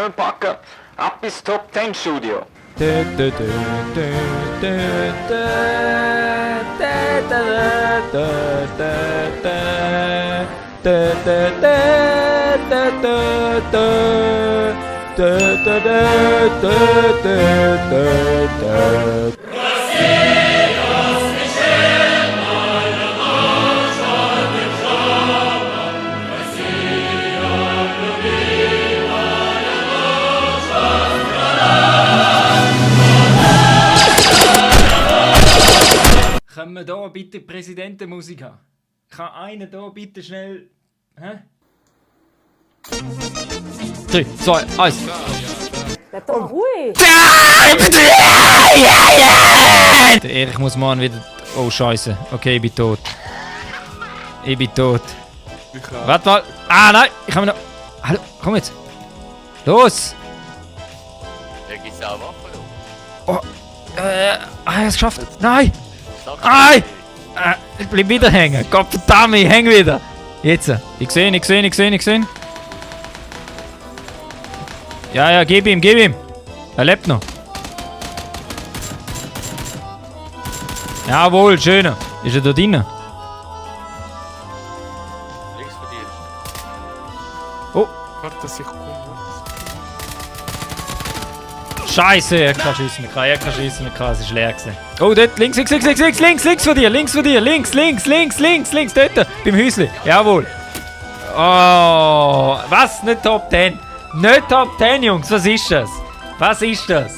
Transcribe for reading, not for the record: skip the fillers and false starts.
zusammenpacken. Ab ins Top 10 Studio. Können wir hier bitte Präsidentenmusik haben? Kann einer hier bitte schnell... Hä? 3, 2, 1. Bleib doch ruhig. Der Erich muss morgen wieder... Oh Scheiße. Okay, ich bin tot. Ich bin tot. Warte mal. Ah nein, ich habe noch... Hallo, komm jetzt. Los! Der geht ja auch verloren. Oh, er hat es geschafft. Nein! Nein! Ich bleib wieder hängen. Gott verdammt, ich häng wieder. Jetzt. Ich sehe ihn. Ja, gib ihm. Er lebt noch. Jawohl, schöner. Ist er da drinnen? Links von dir. Oh, Warte, dass ich komme. Scheiße, er kann schiessen, es ist leer gewesen. Oh, dort, links von dir, links, dort, beim Häusli, jawohl. Oh, was? Nicht Top 10. Nicht Top 10, Jungs, was ist das? Ist das?